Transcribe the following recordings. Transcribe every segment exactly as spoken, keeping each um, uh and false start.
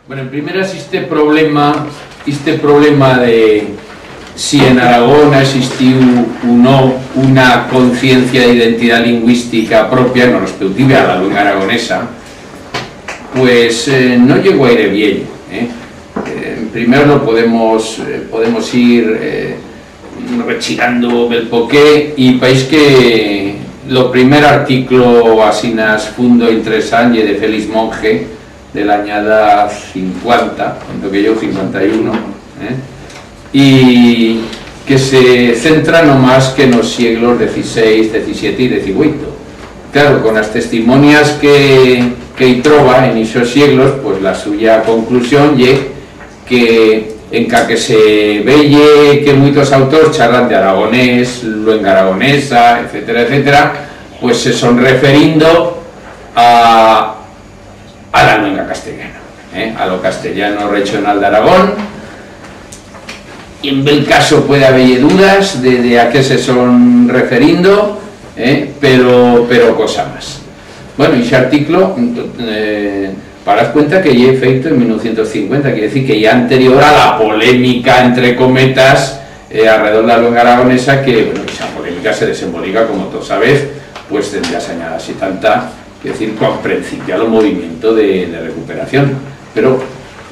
Bueno, en primeras, este problema, este problema de si en Aragón ha existido u no una conciencia de identidad lingüística propia, no respectiva a la lengua aragonesa, pues, eh, no llegó a ir bien, eh. Eh, en primer lo podemos, eh, podemos ir, eh, rechirando el poqué, y paix que lo primer articlo asinas fundo interesant ye de Félix Monge, de l'anyada cincuanta, cuando que yo cincuanta y uno, eh? Y que se centra no más que en los sieglos dieciséis, diecisiete y dieciocho. Claro, con las testimonias que, que hi troba en esos sieglos, pues la suya conclusión ye que enca que se veye que muitos autors charran de aragonés, luenga aragonesa, etcétera, etcétera, pues se son referindo a, a la luenga castellana, eh, a lo castellano regional d'Aragón. Y en bel caso puede haber dudas de, de a qué se son referindo, eh, pero, pero cosa más. Bueno, y ese artículo, eh, parad cuenta que ye feito en mil novecientos cincuenta, quiere decir que ye anterior a la polemica, entre cometas, eh, alrededor de la luenga aragonesa, que, bueno, esa polemica se desembolica, como todos sabéis, pues, dende las anyadas setanta, quiere decir, cuan prencipia lo movimiento de, de recuperación. Pero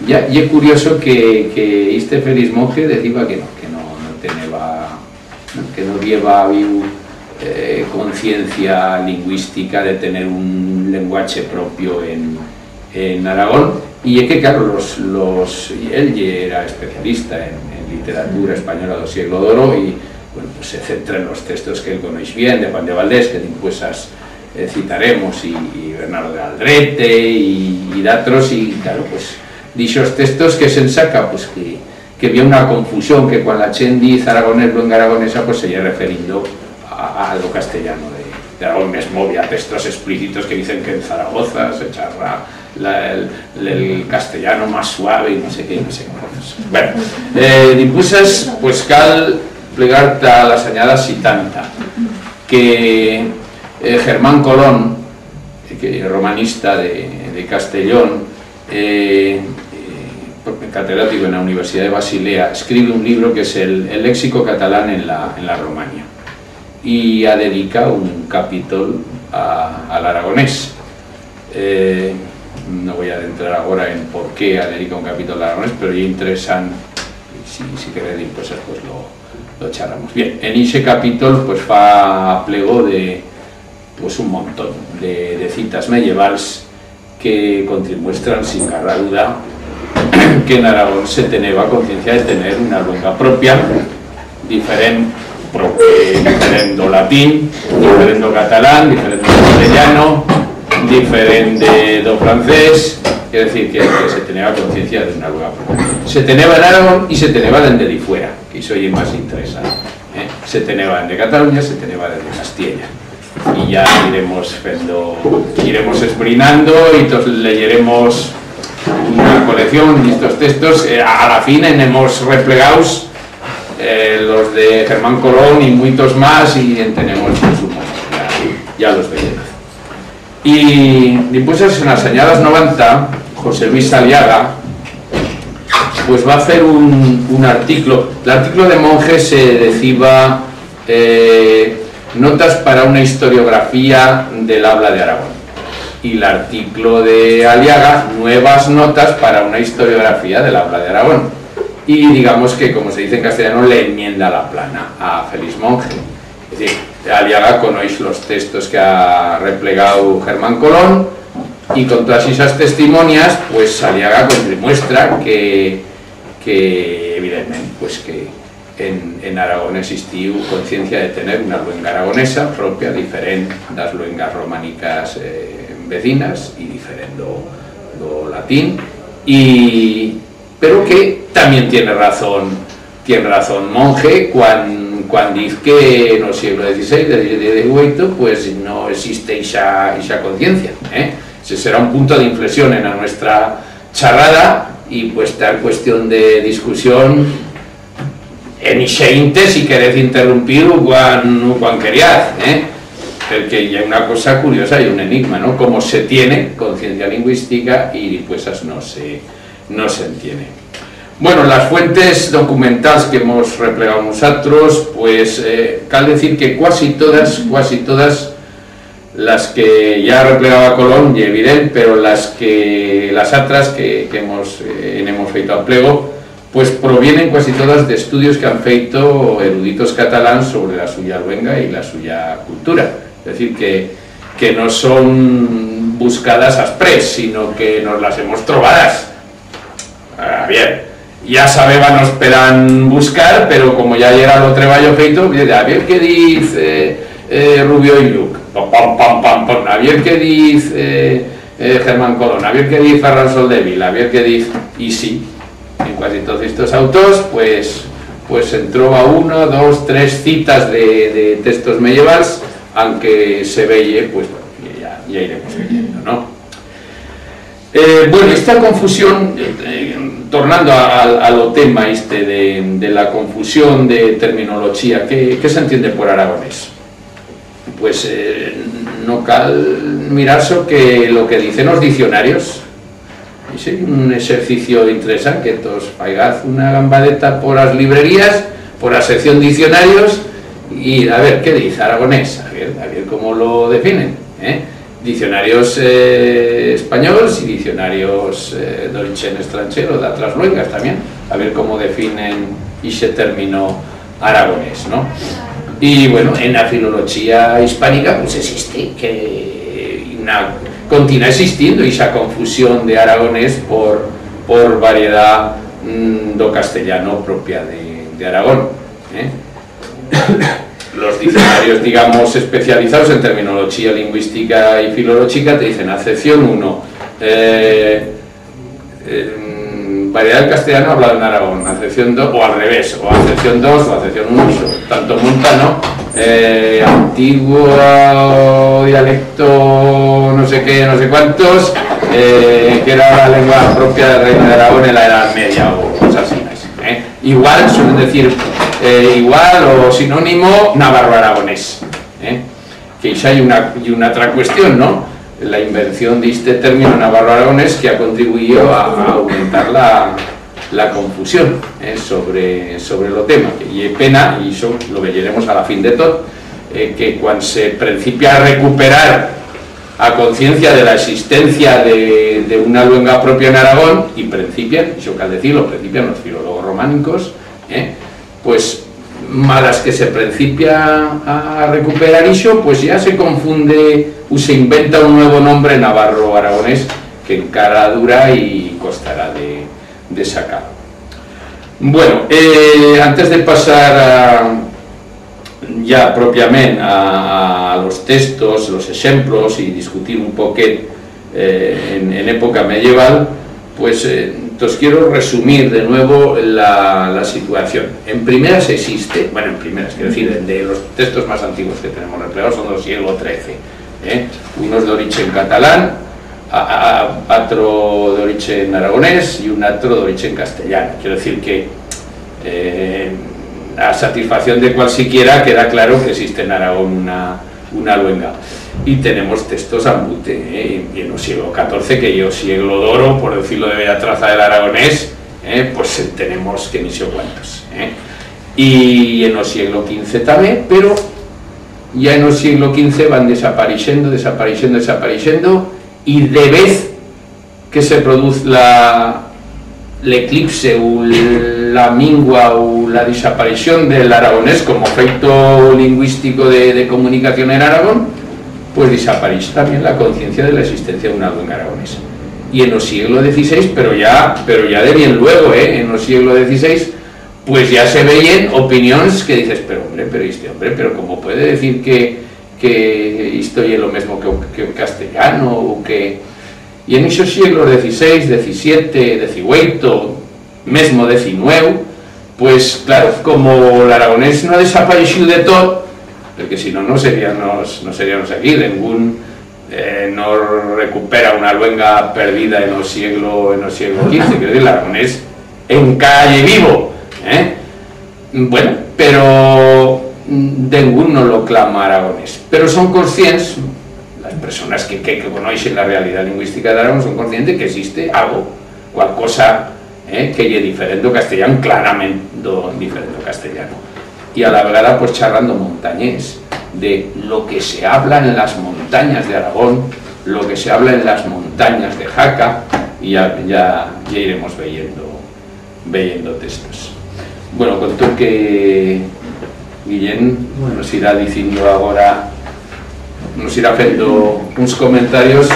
ya, ye curioso que, que este Félix Monge deciba que no, que no, no teneba, no, que no lleva habiu, eh, conciencia lingüística de tener un lenguache propio en, en Aragón. Y ye que, claro, los, los, él ye era especialista en, en literatura española del siglo d'oro y, bueno, pues se centra en los textos que él conoix bien, de Juan de Valdés, que dimpués as, eh, citaremos, y, y Bernardo de Aldrete y, y d'atros, y, claro, pues, d'ixos textos que se'n saca, pues, que, que había una confusión, que cuando la chent diz aragonés, luenga aragonesa, pues, se ye referindo a, a lo castellano de, de Aragón. Mesmo había textos explícitos que dicen que en Zaragoza se charra la, el, el castellano más suave y no sé qué, y no sé qué cosas. Bueno, eh, dimpués, pues, cal plegar ta las anyadas setanta, que, eh, Germán Colón, eh, que romanista de, de Castellón, eh, eh, catedrático en la Universidad de Basilea, escribe un libro que es el, el Léxico catalán en la, en la Romania, y ha dedicado un capítulo a, al aragonés. Eh, no voy a adentrar ahora en por qué ha dedicado un capítulo al aragonés, pero ye interesante, si, si queréis, pues, pues lo, lo charramos. Bien, en ese capítulo, pues, fa plego de, pues, un montón de, de citas medievals que contrimuestran, sin carra duda, que en Aragón se teneba conciencia de tener una luenga propia, diferent, pro-, eh, diferent d'o latín, diferent d'o catalán, diferent d'o castellano, diferent de, d'o francés, quiere decir que, que se teneba conciencia de una luenga propia. Se teneba en Aragón y se teneba dende de fuera, que ixo ye más interesante, eh? Se teneba dende Cataluña, se teneba dende Castiella. Y ya iremos fendo, iremos esbrinando y tos leyeremos una colección d'estos textos. Eh, a, a la fin en hemos replegaus, eh, los de Germán Colón y muitos más, y en tenemos, pues, un montón. Ya, ya los veyeretz. Y dimpués, en las anyadas novanta, José Luis Aliaga, pues, va a fer un, un articlo. L'articlo de Monge se deciba, eh, Notas para una historiografía del habla de Aragón. Y l'articlo de Aliaga, Nuevas notas para una historiografía del habla de Aragón. Y digamos que, como se dice en castellano, le enmienda la plana a Félix Monge. Es decir, Aliaga conoix los textos que ha replegau Germán Colón, y con todas esas testimonias, pues, Aliaga contrimuestra que, que, evidentment, pues, que en, en Aragón existiu conciencia de tener una luenga aragonesa propia, diferent d'as luengas romanicas, eh, vecinas, y diferent d'o, d'o latín, y, pero que tamién tiene razón, tiene razón Monge cuan, cuan diz que en o sieglo dieciséis, de, de, de ueito, pues, no existe ixa, ixa conciencia, eh? Ese será un punto d'inflexión en a nuestra charrada y, pues, ta en cuestión de discusión en ixe inte, si queretz interrumpir u cuan, u cuan queriatz, eh? Perque ye una cosa curiosa y un enigma, no? Cómo se tiene conciencia lingüistica y, pues, as no se, no se entiende. Bueno, las fuentes documentals que hemos replegau nusatros, pues, eh, cal decir que cuasi todas, cuasi todas las que ya replegaba Colón, ye evident, pero las que, las atras que, que hemos, eh, en hemos feito aplego, pues provienen cuasi todas d'estudios que han feito eruditos catalans sobre la suya luenga y la suya cultura. Es decir, que, que no son buscadas a exprés, sino que nos las hemos trobadas. A ver, ya sabébanos per an buscar, pero como ya yera lo treballo feito, dice, a ver qué diz, eh, eh, Rubió y Lluch, pam, pam, pam, pam, pam, a ver qué diz, eh, eh, Germán Colón, a ver qué diz Ferran Soldevila, a ver qué diz, y sí, en cuasi toz estos autors, pues, pues se'n troba uno, dos, tres citas de, de textos medievals, anque se veye, pues, bueno, ya, ya iremos veyendo, no? Eh, bueno, esta confusión, eh, eh, tornando a, a, a lo tema este de, de la confusión de terminolochía, qué, qué se entiende por aragonés? Pues, eh, no cal mirar so que lo que dicen os diccionarios. Ixe ye un exercicio interesant, que tos faigaz una gambadeta por as librerías, por a sección diccionarios, y a ver qué diz aragonés, a ver, a ver cómo lo definen, eh? Diccionarios, eh, espanyols y diccionarios, eh, d'orichen estranchero, d'atras luengas tamién, a ver cómo definen ixe termino aragonés, no? Y, bueno, en a filolochía hispanica, pues, existe, que na, continúa existiendo ixa confusión de aragonés por, por variedat, mm, d'o castellano propia de, de Aragón, eh? Los diccionarios, digamos, especializados en terminolochía lingüística y filolochica te dicen, acepción uno, eh, eh, variedat del castellano hablado en Aragón, acepción dos, o al revés, o acepción dos, o acepción uno, tanto monta, no? Eh, antiguo dialecto no sé qué, no sé cuántos, eh, que era la lengua propia del Reino de Aragón en la Edad Media, o cosas así, eh? Igual, suelen decir, eh, igual o sinónimo navarro-aragonés, eh? Que ixa ye una, ye una atra cuestión, no? La invención d'iste termino navarro-aragonés que ha contribuido a, a aumentar la, la confusión, eh, sobre, sobre lo tema. Que ye pena, y ixo lo veyeremos a la fin de tot, eh, que cuan se prencipia a recuperar a conciencia de la existencia de, de una luenga propia en Aragón, y prencipian, ixo cal decir-lo, prencipian los filologos romanicos, eh, pues, malas que se prencipia a recuperar ixo, pues ya se confunde u se inventa un nuevo nombre navarro-aragonés que encara dura y costará de, de sacar. Bueno, eh, antes de pasar a, ya propiament a, a los textos, los exemplos y discutir un poquet, eh, en, en epoca medieval, pues, eh, tos quiero resumir de nuevo la, la situación. En primeras existe, bueno, en primeras, quiero decir, de los textos mas antiguos que tenemos replegados son d'o sieglo trece, eh? Unos d'orichen catalán, a, a, atro d'orichen aragonés y un atro d'orichen castellano. Quiero decir que, eh, a satisfacción de cualsiquiera queda claro que existe en Aragón una, una luenga. Y tenemos textos a mute, eh, y en o sieglo catorce, que ye o sieglo d'oro, por decir-lo de bella traza, del aragonés, eh, pues, eh, tenemos que ni sé cuántos, eh. Y en o sieglo quince tamé, pero ya en o sieglo quince van desapareixendo, desapareixendo, desapareixendo, y de vez que se produz la, l'eclipse u la mingua u la desapareixión de l'aragonés como feito lingüistico de, de comunicación en Aragón, pues desapareixe tamién la conciencia de la existencia d'una luenga aragonesa. Y en o sieglo deciséis, pero ya, pero ya de bien luego, eh, en o sieglo deciséis, pues ya se veyen opinions que dices, pero hombre, pero este hombre, pero cómo puede decir que, que isto ye lo mesmo que o, que o castellano, u que... Y en ixos sieglos deciséis, decisiete, deciueito, mesmo decinueu, pues, claro, como l'aragonés no ha desapareixiu de tot, perque si no, no seríanos, no seríanos aquí, dengún, eh, no recupera una luenga perdida en o sieglo, en o sieglo quince, quiero decir, l'aragonés encara ye vivo, eh? Bueno, pero dengún no lo clama aragonés. Pero son conscients, las personas que, que, que conoixen la realidat lingüistica d'Aragón son conscientes que existe algo, cual cosa, eh, que ye diferent d'o castellano, clarament do, diferent d'o castellano. Y a la vegada, pues, charrando montañés, de lo que se habla en las montañas de Aragón, lo que se habla en las montañas de Jaca, y ya, ya, ya iremos veyendo, veyendo textos. Bueno, con tot que Guillén nos irá diciendo agora, nos irá fendo uns comentarios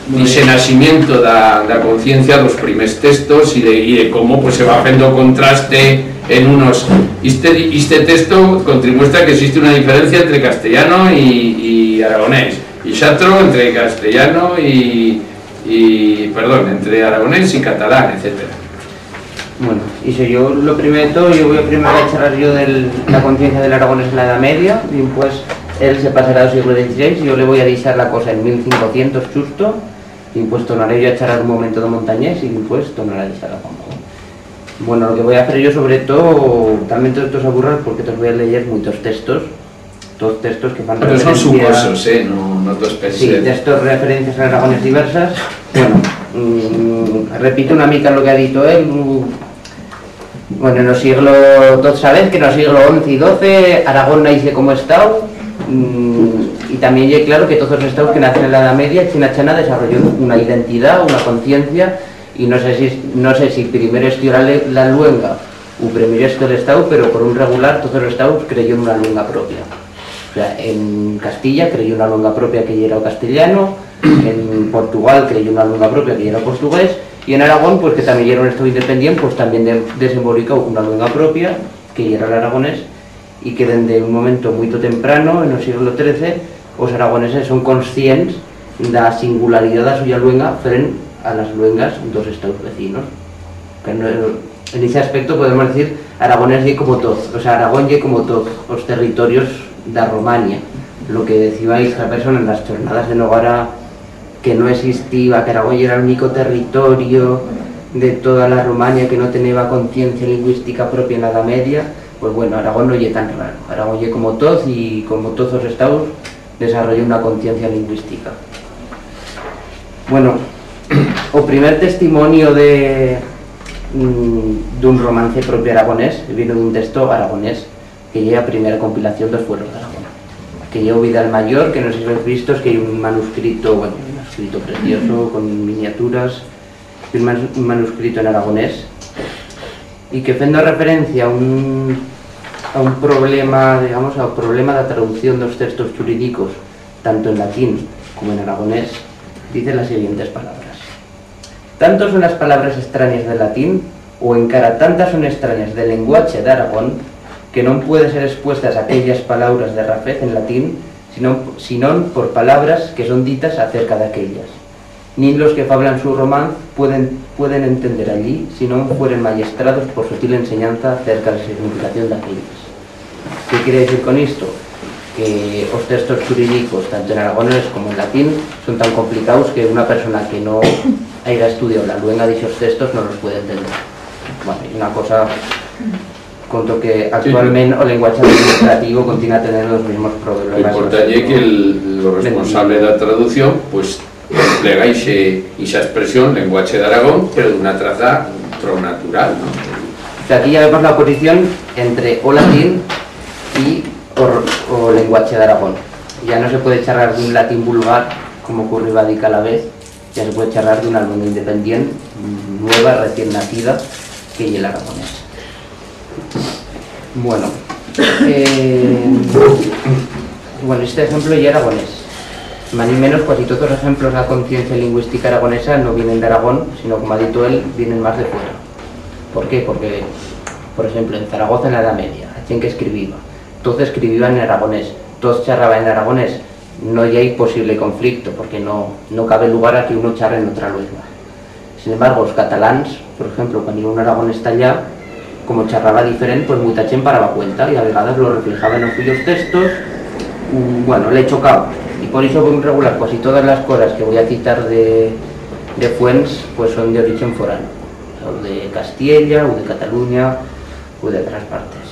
d'ixe naiximiento da, da conciencia, dos primers textos y de, y de cómo, pues, se va fendo contraste en unos. Iste, iste texto contrimuestra que existe una diferencia entre castellano y, y aragonés, y xatro entre castellano y, y, perdón, entre aragonés y catalán, etcétera. Bueno, ixo, yo, lo primero de todo, yo voy a primero a charrar yo de la conciencia del aragonés en la Edat Media, y pues él se pasará al siglo dieciséis, y yo le voy a deixar la cosa en mil cincocientos chusto, y pues tornaré yo a charrar un momento de montañés, y pues tornaré a deixar a Juan Pablo. Bueno, lo que voy a hacer yo, sobre todo, también todos estos aburrar, porque te voy a leer muchos textos, toz textos que fan... Pero son referencia sucosos, eh? No, no toz... Sí, pensé. Textos, referencias a aragones diversas. Bueno, mm, repito una mica lo que ha dito él. Bueno, en o siglo, toz sabez que en o siglo once y doce Aragón naixe como estau, mm, y también ye claro que toz os estaus que nacen en la Edat Media, china chana desarrolló una identidat, una conciencia, y no sé si, no sé si primero estió la le-, la luenga u primero estió l'estau, pero por un regular toz os estaus creyó en una luenga propia. O sea, en Castilla creyó una luenga propia que yera o castellano, en Portugal creyó una luenga propia que yera o portugués, y en Aragón, pues, que también yera un estau independient, pues también de-, desembolicó una luenga propia que yera l'aragonés, y que dende un momento muito temprano, en o siglo trece, os aragoneses son conscients da singularidat da suya luenga frent a las luengas d'os estaus vecinos. Que no, en ese aspecto podemos decir, aragonés ye como toz, o sea, Aragón ye como toz os territorios da Romania. Lo que decíais esta persona en las chornadas de Nogará, que no existiba, que Aragón yera l'unico territorio de toda la Romania que no teneba conciencia lingüistica propia en la Edat Media, pues bueno, Aragón no ye tan raro. Aragón ye como toz y como toz os estaus desarrolló una conciencia lingüistica. Bueno, o primer testimonio de, mm, d'un romance propio aragonés vino d'un texto aragonés, que ye a primera compilación d'os fueros d'Aragón, que ye o Vidal Mayor, que no sé si lo hes visto, que ye un manuscrito, bueno, un manuscrito precioso, con miniaturas, y un manu-, un manuscrito en aragonés, y que fendo referencia a un, a un problema, digamos, a un problema da traducción d'os textos churidicos, tanto en latín como en aragonés, dice las siguientes palabras. Tanto son las palabras extrañas del latín, o encara tantas son extrañas del lenguache d'Aragón, que non puede ser expuestas aquellas palabras de rafez en latín, sino, sinón por palabras que son ditas acerca d'aquellas. Nin los que fablan su romanz pueden, pueden entender allí, si non fueren mayestrados por sutil ensenyanza acerca de la significación d'aquellas. Qué quiere decir con isto? Que os textos churidicos, tanto en aragonés como en latín, son tan complicaus que una persona que no haiga estudiau la luenga d'ixos textos no los puede entender. Bueno, ye una cosa, conto que... Sí, actualment o lenguache administrativo continúa tenendo os mismos problemas. Lo important ye que el, lo responsable de la traducción, pues, emplega ixe, ixa expresión, lenguache d'Aragón, pero d'una traza prou natural, no? O sea, aquí ya vemos la oposición entre o latín y o, o lenguache d'Aragón. Ya no se puede charrar d'un latín vulgar, como ocurriba dica alavez, ya se puede charrar d'una luenga independient, nueva, recién nacida, que ye l'aragonés. Bueno, eh, bueno, este ejemplo ye aragonés. Más ni menos, cuasi toz os ejemplos de la conciencia lingüistica aragonesa no vienen d'Aragón, sino, como ha dito él, vienen más de fuera. Por qué? Porque, por ejemplo, en Zaragoza, en la Edat Media, a chent que escribiba, toz escribiban en aragonés, toz charraban en aragonés, no i hai posible conflicto, porque no, no cabe lugar a que uno charre en otra luenga. Sin embargo, os catalans, por ejemplo, cuando iba un aragonés ta allá, como charraba diferent, pues muita chent paraba cuenta, y a vegadas lo reflejaba en os suyos textos, mm, bueno, le chocaba. Y por ixo, por un regular, cuasi todas las cosas que voi a citar de, de fuents, pues son de origen forano, o de Castiella, o de Cataluña, o de otras partes.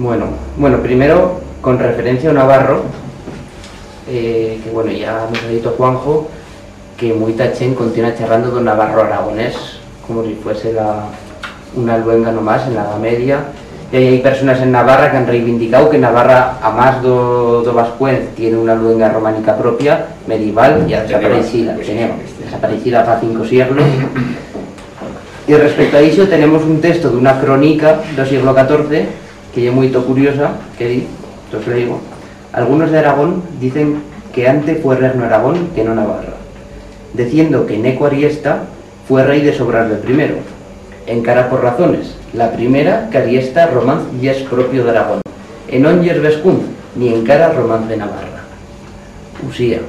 Bueno, bueno, primero, con referencia a navarro, eh, que, bueno, ya nos ha dito Juanjo que muita chent continúa charrando d'un navarro aragonés, como si fuese la, una luenga nomás en la Edat Media. Y ahí hay personas en Navarra que han reivindicau que Navarra, a más do, do vascuence, tiene una luenga románica propia, medieval, ya desaparecida, tenemos, desaparecida fa cinco sieglos. Y respecto a ixo tenemos un texto d'una cronica do sieglo catorce, que ye muito curiosa, que di, tos leigo: "Algunos de Aragón dicen que ante fue regno Aragón que no Navarra, diciendo que Neco Ariesta fue rei de Sobrarbe primero, encara por razones. La primera, que Ariesta romanz yes propio d'Aragón, e non yes vescunz, ni encara romanz de Navarra". Usía,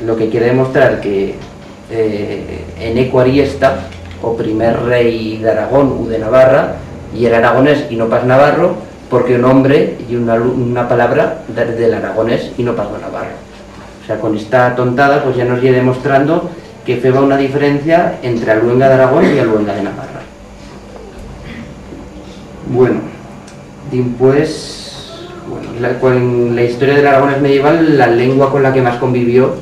lo que quiere demostrar que, eh, Eneco Ariesta, o primer rei d'Aragón u de Navarra, yera aragonés y no pas navarro, porque o nombre ye una lu-, una palabra de, de l'aragonés y no pas d'o navarro. O sea, con esta tontada, pues, ya nos ye demostrando que feba una diferencia entre a luenga d'Aragón y a luenga de Navarra. Bueno, dimpués, bueno, la, con la historia de l'aragonés medieval, la lengua con la que más convivió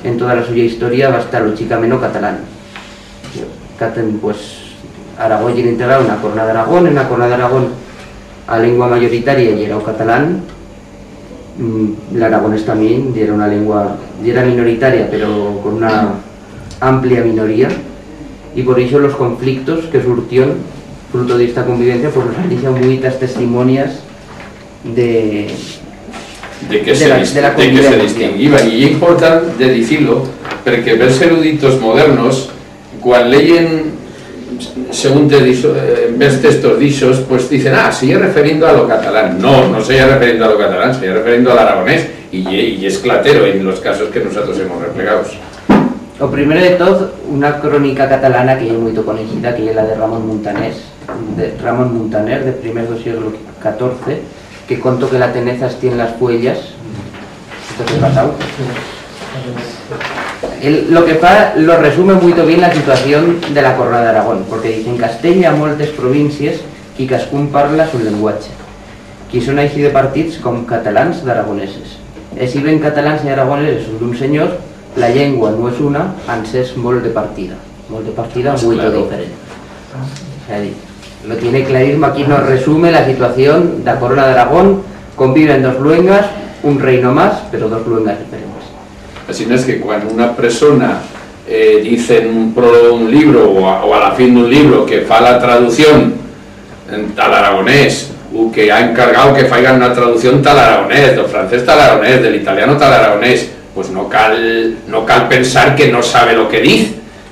en toda la suya historia va estar, lochicament, o catalán. Catan-, pues, Aragón ye integrau en a Corona d'Aragón, en a Corona d'Aragón a lengua mayoritaria yera o catalán, mm, l'aragonés tamién yera una lengua, yera minoritaria, pero con una amplia minoría, y por ixo los conflictos que surtión fruto d'esta convivencia, pues, nos han deixau muitas testimonias de, de que de se la, dis-, de la de que se convivencia. Distinguiban. Y ye important de dicir-lo, porque bels eruditos modernos, cuan leyen, según te dixo, eh, bels textos dixos, pues dicen, "Ah, se ye referindo a lo catalán". No, no se ye referiendo a lo catalán, se ye referiendo al aragonés, y ye, y ye esclatero en los casos que nosotros hemos replegados. O primero de tot, una cronica catalana que ye muito conoixida, que ye la de Ramón Montanés, de Ramón Montaner, de primers do sieglo catorce, que conto que la tenez astí en las fuellas. Esto que he pasau. El, lo que fa, lo resume muito bien la situación de la Corona d'Aragón, porque dice: "En Castella, moltes provincies, quicascún parla su lenguache, qui son així departits com catalans d'aragoneses. E si ben catalans e aragoneses son d'un senyor, la llengua no es una, ans es molt departida". Molt departida, muito diferent. O sea, di-, lo tiene clarismo, aquí nos resume la situación d'a Corona d'Aragón: conviven dos luengas, un reino más, pero dos luengas diferents. Así es que cuando una persona, eh, dice en un prólogo d'un libro o a, o a la fin d'un libro que fa la traducción en, ta l'aragonés, u que ha encargau que faigan una traducción ta l'aragonés, del francés ta l'aragonés, del italiano ta l'aragonés, pues no cal, no cal pensar que no sabe lo que diz,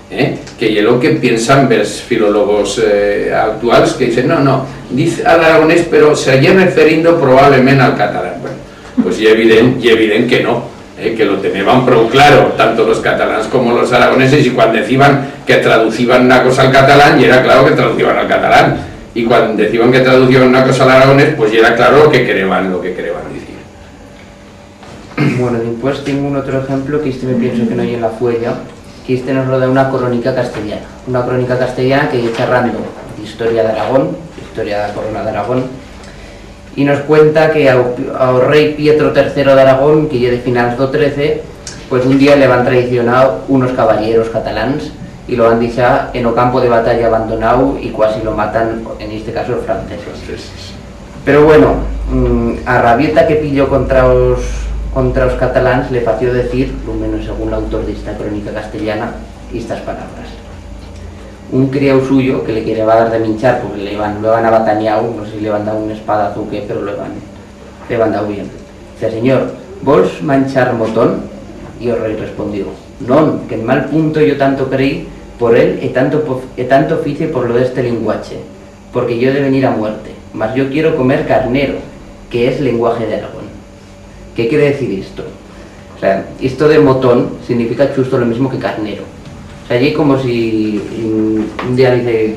eh? Que ye lo que piensan bels filologos, eh, actuals, que dicen, "No, no, diz a l'aragonés, pero se ye referindo probablement al catalán". Bueno, pues ye evident, ye evident que no, eh, que lo teneban prou claro, tanto los catalans como los aragoneses, y cuan deciban que traduciban una cosa al catalán, yera claro que traduciban al catalán, y cuan deciban que traduciban una cosa al aragonés, pues yera claro lo que quereban, lo que quereban dicir. Bueno, dimpués tiengo un otro ejemplo, que este me pienso que no ye en la fuella, que este nos lo da una cronica castellana. Una cronica castellana que ye charrando d'historia d'Aragón, historia de la Corona d'Aragón, y nos cuenta que ao, ao rei Pietro tercero d'Aragón, que ye de finals do trece, pues un día le van traicionar unos caballeros catalans y lo van deixar en o campo de batalla abandonau y cuasi lo matan, en este caso, los franceses. Franceses. Pero bueno, mm, a rabieta que pilló contra os, contra os catalans le fació decir, lo menos según l'autor d'esta cronica castellana, estas palabras: Un criau suyo que le quereba dar de minchar, porque le van, lo heban abataniau, no sé si le van dau un espadazo u qué, pero lo heban, le van dau bien. Dice: "Senyor, vols manchar motón?". Y o rei respondió: "Non, que en mal punto yo tanto creí por él e tanto po-, e tanto fice por lo d'este linguache, porque yo he de venir a muerte, mas yo quiero comer carnero, que es lenguaje de Aragón". ¿Qué quiere decir esto? O sea, esto de motón significa chusto lo mismo que carnero. O sea, ye como si, mm, un día dice: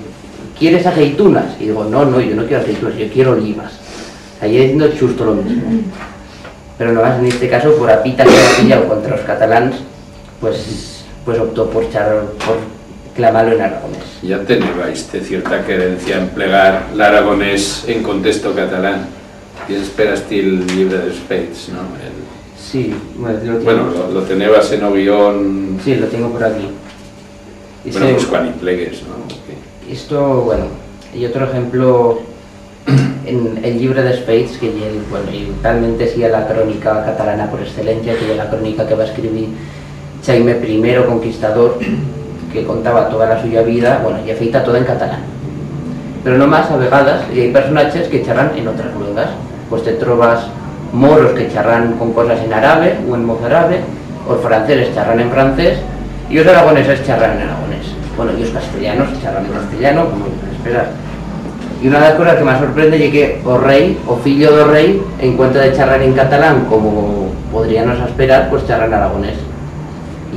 "¿Quieres aceitunas?". Y digo: "No, no, yo no quiero aceitunas, yo quiero olivas". O sea, ye diciendo chusto lo mismo. Pero nomás en este caso, por a pita que ha pillado contra os catalans, pues, pues optó por char-, por clamar-lo en aragonés. Ya teneba iste cierta querencia en plegar l'aragonés en contexto catalán. Y es per astí el llibre dels feits, no? El... Sí, bueno, lo... Bueno, tengo, lo, lo tenebas en o guión. Sí, lo tengo por aquí. Bueno, ese, pues cuan y plegues, no? Ok. Esto, bueno, y otro ejemplo, en el llibre dels feits, que ye el, bueno, y talmente siga la cronica catalana por excelencia, que ye la cronica que va escribir Chaime primero, Conquistador, que contaba toda la suya vida, bueno, ye feita toda en catalán. Pero nomás, a vegadas, i hai personaches que charran en otras luengas. Pues te trobas moros que charran con cosas en arabe u en mozarabe, os franceses charran en francés, y os aragoneses charran en aragonés. Bueno, y os castellanos charran en castellano, como esperar. Y una de las cosas que más sorprende ye que o rei, o fillo do rei, en cuenta de charrar en catalán, como podríanos esperar, pues charra en aragonés.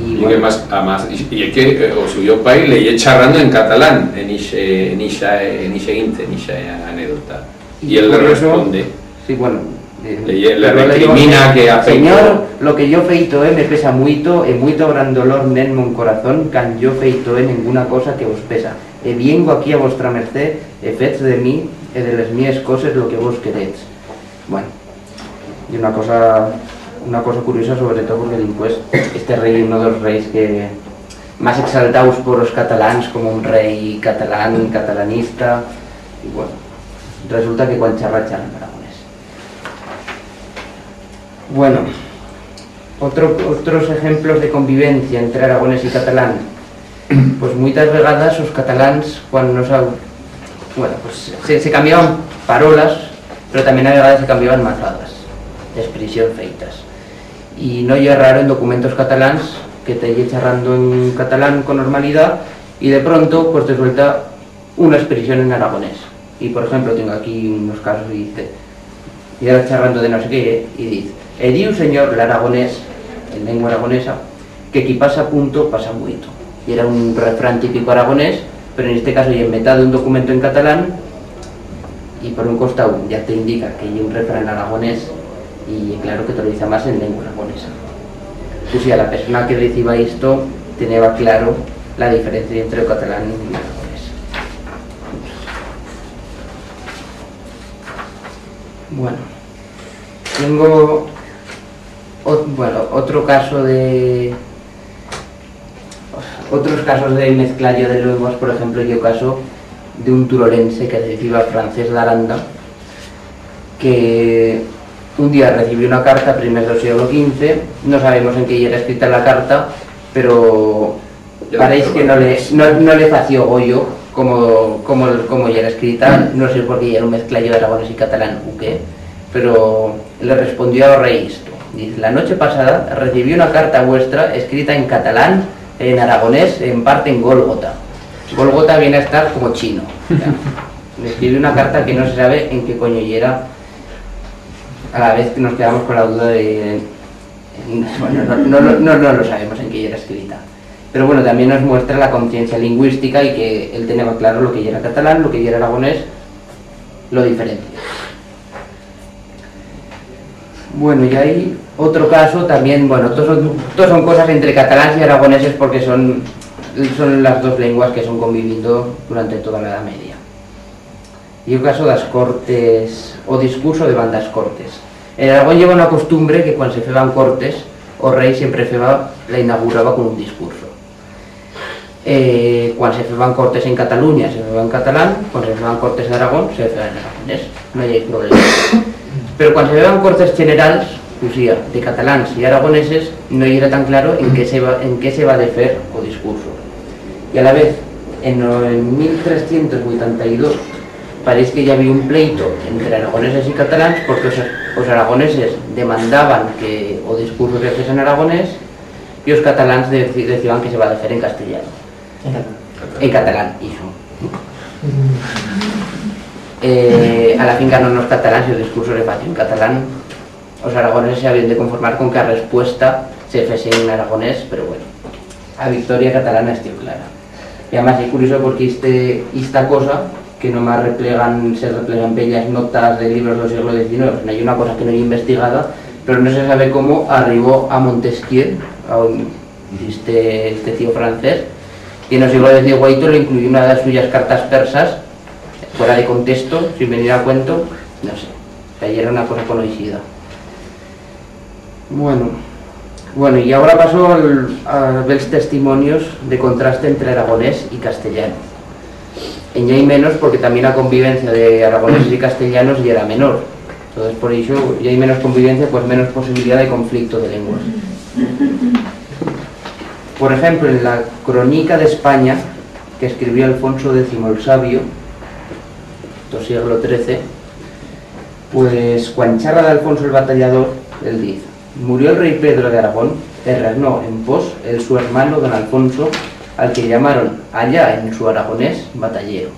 Y, y bueno, que más, a más, y, y que, eh, o suyo pai le ye charrando en catalán, en ixe, en ixa, en ixe inte, en ixa anécdota. Y él le responde. Sí, bueno, eh, le, le recrimina que ha feito... Señor, lo que yo feito, eh, me pesa muito, e muito gran dolor n'en mon corazón, can yo feito, eh, nenguna cosa que vos pesa. E viengo aquí a vostra mercé, efets de mi, e de les mies coses lo que vos queretz. Bueno, y una cosa, una cosa curiosa, sobre todo porque dimpués este rei, uno de los reis que más exaltaus por os catalans, como un rei catalán, catalanista, y bueno, resulta que cuan charra, charra en aragonés. Bueno, otro, otros ejemplos de convivencia entre aragonés y catalán. Pues muitas vegadas os catalans, cuan no sab-, bueno, pues se, se cambiaban parolas, pero también a vegadas se cambiaban mazadas, expresión feitas. Y no ye raro en documentos catalans que te ye charrando en catalán con normalidad y de pronto, pues te suelta una expresión en aragonés. Y, por ejemplo, tengo aquí unos casos que dice, y ahora charrando de no sé qué, y dice, e diu, señor, l'aragonés, en lengua aragonesa, que qui pasa punto, pasa muito. Y era un refrán típico aragonés, pero en este caso ye en metat d'un documento en catalán, y por un costau ya te indica que ye un refrán aragonés, y claro que te lo dice más en lengua aragonesa. Pues ya la persona que reciba esto teneba claro la diferencia entre o catalán y el aragonés. Bueno, tengo ot-, bueno, otro caso de, otros casos de mezclallo de luengas, por ejemplo, ye o caso d'un turolense que se diciba Francés d'Aranda, que un día recibió una carta, primers d'o sieglo quince, no sabemos en qué yera escrita la carta, pero pareix que no le, no, no le fació goyo como, como, como yera escrita, no sé por qué yera un mezclallo d'aragonés y catalán u qué, pero le respondió a o rei isto. Dice, la noche pasada recibí una carta vuestra escrita en catalán, en aragonés, en parte en gólgota. Gólgota viene a estar como chino. O sea, me escribió una carta que no se sabe en qué coño yera, a la vez que nos quedamos con la duda de, bueno, no, no, no, no, no lo sabemos en qué yera escrita. Pero bueno, también nos muestra la conciencia lingüística y que él teneba claro lo que yera catalán, lo que yera aragonés, lo diferencia. Bueno, y hay otro caso también, bueno, todos son, todos son cosas entre catalans y aragoneses porque son, son las dos lenguas que son convivindo durante toda la Edat Media. Y o caso d'as cortes, o discurso de bandas cortes. En Aragón lleva una costumbre que cuan se feban cortes, o rei siempre feba, la inauguraba con un discurso. Eh, cuan se feban cortes en Cataluña, se feba en catalán, cuan se feban cortes en Aragón, se feba en aragonés. No i hai problema. Pero cuan se feban cortes generals, u sía, de catalans y aragoneses, no yera tan claro en qué se va, en qué se va de fer o discurso. Y a la vez, en, en mil trescientos vuitanta y dos, pareix que ya había un pleito entre aragoneses y catalans porque os, os aragoneses demandaban que o discurso se fese en aragonés y os catalans deci-, deciban que se va de fer en castellano. En catalán. En catalán, ixo. Eh, a la fin ganoron os catalans y o discurso se fació en catalán. Os aragoneses se habían de conformar con que a respuesta se fese en aragonés, pero bueno, a victoria catalana estió clara. Y además ye curioso porque iste, ista cosa, que nomás replegan, se replegan bellas notas de libros del siglo diecinueve, o sea, ye una cosa que no ye investigada, pero no se sabe cómo arribó a Montesquieu, a un, este, este tío francés, Que no sé cuál es de guaito, lo incluyó una de las suyas cartas persas, fuera de contexto, sin venir a cuento, no sé. O sea, ya era una cosa conoixida. Bueno, bueno, y ahora paso al, a ver los testimonios de contraste entre aragonés y castellano. En ya hay menos porque también la convivencia de aragoneses y castellanos ya era menor. Entonces, por eso ya hay menos convivencia, pues menos posibilidad de conflicto de lenguas. Por ejemplo, en la Cronica de España, que escribió Alfonso décimo el Sabio, do siglo trece, pues, cuan charra d'Alfonso el Batallador, él diz: "Murió el rei Pedro de Aragón, e regnó en pos el su hermano don Alfonso, al que llamaron allá en su aragonés Batallero".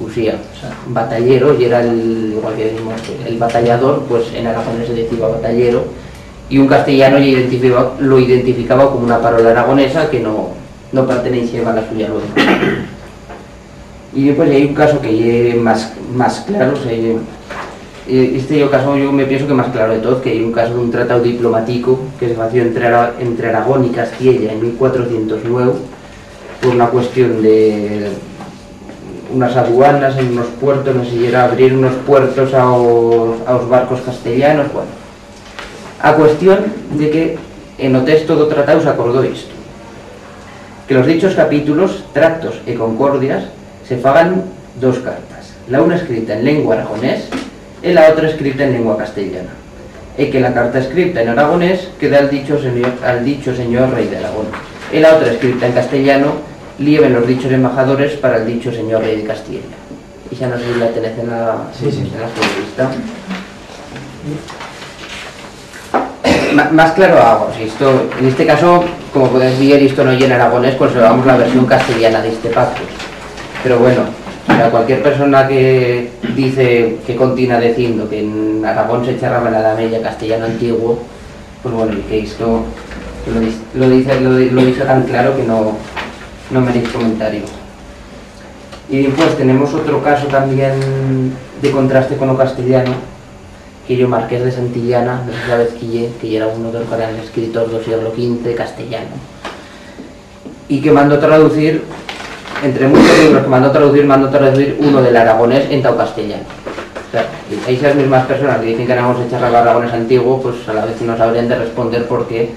Usiya, o sea, batallero, y era el, igual que decimos, el batallador, pues en aragonés se decía batallero, y un castellano ya identificaba, lo identificaba como una parola aragonesa que no, no pertenecía a la suya luenga. Y después hay un caso que ye más, más claro, o sea, ye, eh, este yo caso yo me pienso que más claro de todos, que hay un caso de un tratado diplomático que se fació entre Ara-, entre Aragón y Castiella en mil cuatrocientos nueve por una cuestión de unas aduanas en unos puertos, no sé si era abrir unos puertos a os, a os barcos castellanos, bueno. A cuestión de que en o texto do tratau s'acordó isto, que los dichos capítulos, tractos e concordias se fagan dos cartas, la una escrita en lengua aragonés e la otra escrita en lengua castellana, e que la carta escrita en aragonés queda al dicho señor, al dicho señor rei de Aragón, e la otra escrita en castellano lieven los dichos embajadores para el dicho señor rei de Castiella. Ixa no sé si la tenez en la, sí, sí, en la revista. Ma-, más claro agua, o sea, isto, en este caso, como podez vier, isto no ye en aragonés, conservamos la versión castellana de este pacto. Pero bueno, para cualquier persona que dice, que continua diciendo que en Aragón se charraba en la Edat Meya castellano antiguo, pues bueno, y que isto lo di-, lo dice, lo di-, lo dice tan claro que no, no merece comentario. Y pues tenemos otro caso también de contraste con o castellano, que ye o Marqués de Santillana, no sé si sabez qui ye, que yera uno de los grandes escritors del siglo quince castellano, y que mandó traducir, entre muchos libros que mandó traducir, mandó traducir uno del aragonés enta'o castellano. O sea, y esas mismas personas que dicen que en Aragón se charraba aragonés antiguo, pues a la vez no sabrían de responder por qué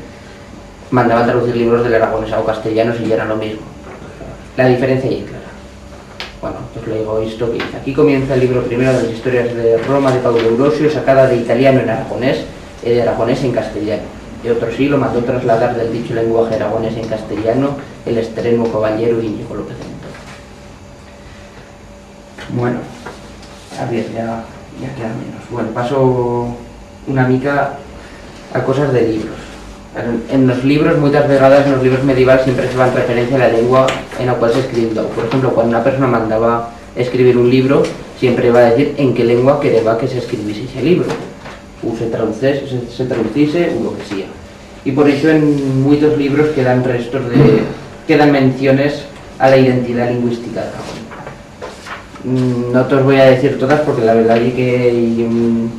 mandaban traducir libros del aragonés a o castellano si yera lo mismo. La diferencia ye clara. Bueno, pues lo digo esto que dice: "Aquí comienza el libro primero de las historias de Roma de Paulo Eurosio, sacada de italiano en aragonés e de aragonés en castellano. E otro sí lo mandó trasladar del dicho lenguaje aragonés en castellano el extremo caballero Íñigo López de Mendoza". Bueno, a ver, ya, ya queda menos. Bueno, paso una mica a cosas de libros. En, en los libros, muitas vegadas, en los libros medievals siempre se fa referencia a la lengua en la cual se escribió. Por ejemplo, cuando una persona mandaba escribir un libro, siempre iba a decir en qué lengua quereba que se escribiese ese libro. U se traducese, se, se traduciese, u lo que sea. Y por eso en muitos libros quedan restos de, quedan menciones a la identidad lingüística de Aragón. Mm, no tos voi a decir todas porque la verdad ye que ye un,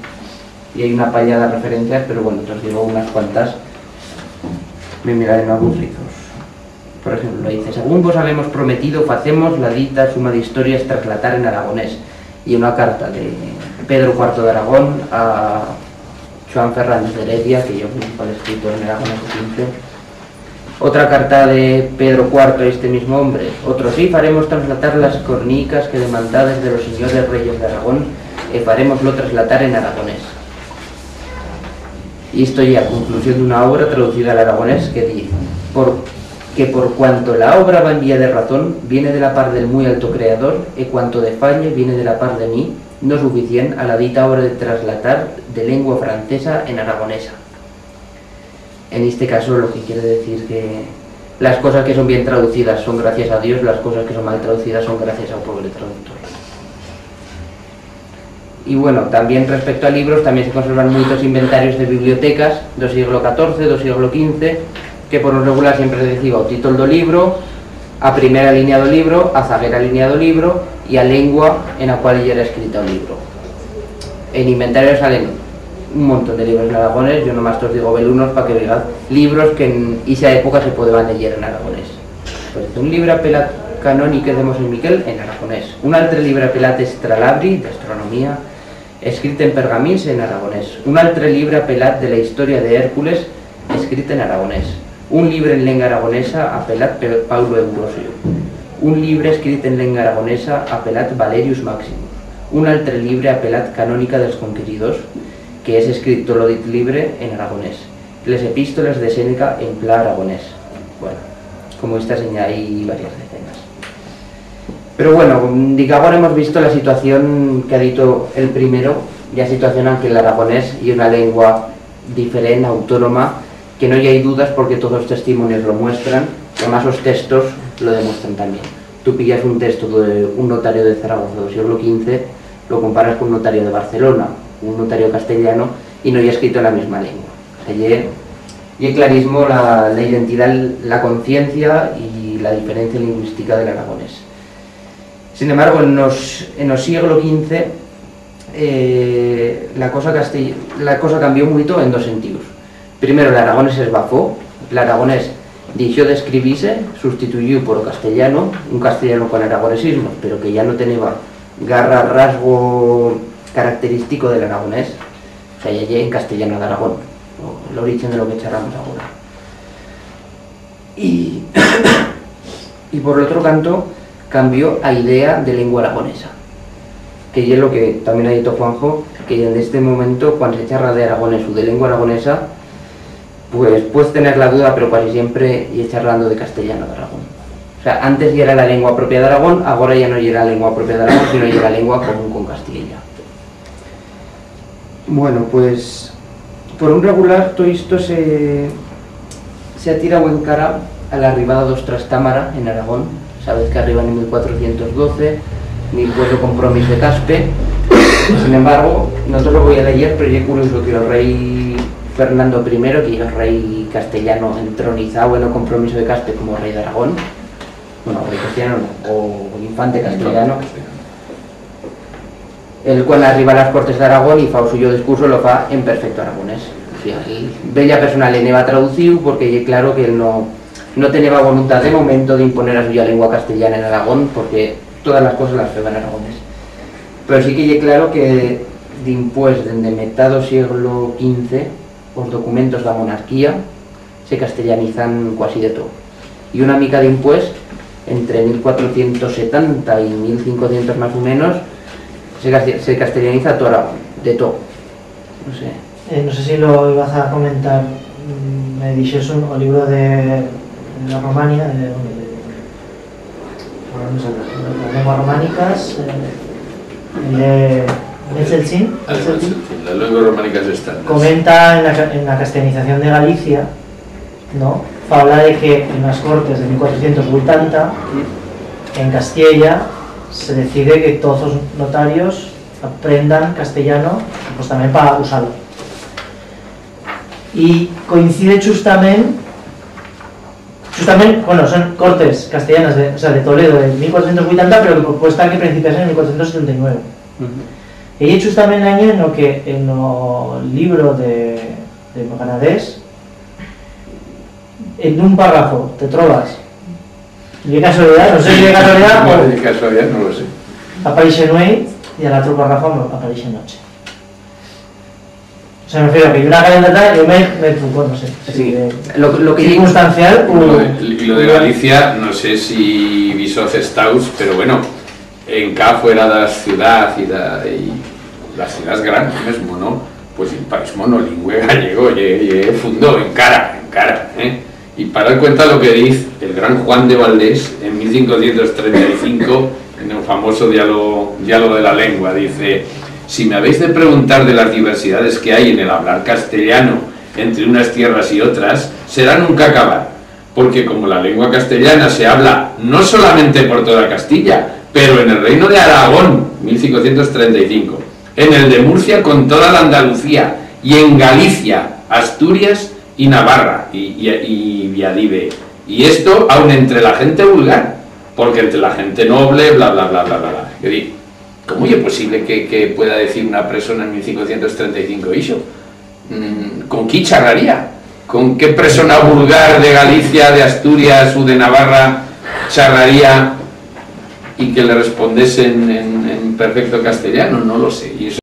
ye una pallada referencias, pero bueno, tos digo unas cuantas. Me miraré en algún rizos. Por ejemplo, dice: "Según vos habemos prometido, facemos la dita suma de historias traslatar en aragonés". Y una carta de Pedro cuarto de Aragón a Juan Fernández de Heredia, que yo principal escritor en aragonés quince. Otra carta de Pedro cuarto a este mismo hombre: "Otro sí faremos traslatar las cornicas que demandades de los señores reyes de Aragón, e farémoslo traslatar en aragonés". Y esto ya conclusión de una obra traducida al aragonés que dice: "Por, que por cuanto la obra va en vía de razón, viene de la par del muy alto creador, e cuanto de falle viene de la par de mí, no suficient a la dita obra de traslatar de lengua francesa en aragonesa". En este caso, lo que quiere decir que las cosas que son bien traducidas son gracias a Dios, las cosas que son mal traducidas son gracias a un pobre traductor. Y bueno, también respecto a libros, también se conservan muitos inventarios de bibliotecas do siglo catorce, do siglo quince, que por un regular siempre se deciba o títol do libro, a primera línea do libro, a zaguera línea do libro y a lengua en a cual yera escrita o libro. En inventario salen un montón de libros en aragonés, yo nomás tos digo belunos pa que vegatz libros que en ixa época se podeban leyer en aragonés. Un libre apelat Canonique de Mos Miquel, en aragonés. Un altre libre apelat Estralabri, d'astronomia, escrit en pergamins, en aragonés. Un altre libre apelat De la historia de Hércules, escrit en aragonés. Un libre en lenga aragonesa apelat Pe-, Paulo Eurosio. Un libre escrit en lenga aragonesa apelat Valerius Maximus. Un altre libre apelat Canónica dels Conqueridors, que és escrit tot lo dit libre en aragonés. Les epístoles de Séneca en pla aragonés. Bueno, como estas en hai varias decenas. Pero bueno, dic, agora hemos visto la situación que ha dito el primero, la situación en que l'aragonés ye una lengua diferent, autonoma, que no i hai dudas porque toz os testimonios lo muestran, y además os textos lo demuestran tamién. Tu pillas un texto d'un notario de Zaragoza d'o sieglo quince, lo comparas con un notario de Barcelona, un notario castellano, y no i ha escrito en la misma lengua. O sea, ye, ye clarismo la, la identidad, la conciencia y la diferencia lingüistica del aragonés. Sin embargo, en os, en o sieglo quince, eh, la cosa castell-, la cosa cambió muito en dos sentidos. Primero, l'aragonés s'esbafó, l'aragonés deixó d'escribir-se, sustituyó por o castellano, un castellano con aragonesismos, pero que ya no teneba garra rasgo caracteristico de l'aragonés, o sea, ya ye en castellano d'Aragón, o l'origen de lo que charramos agora. Y, y por l'otro canto, cambió a idea de lengua aragonesa, que ye lo que tamién ha dito Juanjo, que en este momento, cuan se charra de aragonés u de lengua aragonesa, pues, puez tener la duda, pero cuasi siempre ye charrando de castellano d'Aragón. O sea, antes yera la lengua propia d'Aragón, agora ya no yera lengua propia d'Aragón, sino yera lengua común con Castiella. Bueno, pues, por un regular, todo isto se, se ha tirau en cara a l'arribada d'os Trastámara en Aragón. Sabez que arriban en mil cuatrocientos doce, dimpués d'o compromiso de Caspe. Sin embargo, no te lo voi a leyer, pero ye curioso que o rei Fernando primero, que ye o rei castellano entronizau en o compromiso de Caspe como rei d'Aragón, bueno, rei castellano no, o infante castellano, el, cuan arriba a las Cortes d'Aragón y fa o suyo discurso, lo fa en perfecto aragonés. O sea, el, bella persona le neba traduciu porque ye claro que el no, no teneba voluntat de momento d'imponer a suya lengua castellana en Aragón, porque todas las cosas las feba en aragonés. Pero sí que ye claro que dimpués, dende metat d'o sieglo quince, os documentos d'a monarquía se castellanizan cuasi de tot. Y una mica dimpués, entre mil cuatrocientos setanta y mil cincocientos más u menos, se casti-, se castellaniza tot Aragón, de tot. No sé. Eh, no sé si lo ibas a comentar, mm, me dixes un, o libro de, de la Romania, de, bueno, de, ahora no sé, las lenguas románicas, eh, el de Metzelsin, Metzelsin. Las lenguas románicas están. Comenta en la ca-, en la castellanización de Galicia, ¿no? Fabla de que en las Cortes de mil cuatrocientos ochenta, en Castiella, se decide que todos los notarios aprendan castellano, pues también para usarlo. Y coincide chustament, chustament, bueno, son Cortes castellanas de, o sea, de Toledo de mil cuatrocientos ochenta, pero que puede estar que principiasen en mil cuatrocientos setenta y nueve. Ujú. Y ye chustament l'anyo en lo que, en o libro de, de Granadés, en un párrafo te trobas, y de casualidad, no sé si de casualidad, no, o de casualidad no lo sé, apareixe nueit y al otro párrafo apareixe noche. O sea, me refiero a que una calendata yo me, me truco, no sé. Sí, si de lo, lo que circunstancial y lo de, y lo de Galicia, no sé si vos afectaus, pero bueno, en ca fuera das ciudad y da, y las ciudades grandes mesmo, ¿no? Pues el país monolingüe gallego, ye, ye fundo, encara, encara, ¿eh? Y para cuenta lo que diz el gran Juan de Valdés en mil cincuecientos treinta y cinco, en el famoso diálogo, diálogo de la lengua, dice: "Si me habéis de preguntar de las diversidades que hay en el hablar castellano entre unas tierras y otras, será nunca acabar, porque como la lengua castellana se habla no solamente por toda Castilla, pero en el reino de Aragón", mil cincuecientos treinta y cinco, "en el de Murcia con toda la Andalucía y en Galicia, Asturias y Navarra", y, y, y, y adibe, "y esto aun entre la gente vulgar, porque entre la gente noble, bla, bla, bla, bla, bla, bla". Yo digo, ¿cómo ye posible que, que pueda decir una persona en mil cincuecientos treinta y cinco ixo? Mm, con qui charraría? Con qué persona vulgar de Galicia, de Asturias u de Navarra charraría y que le respondesen en, en perfecto castellano, no lo sé. Y eso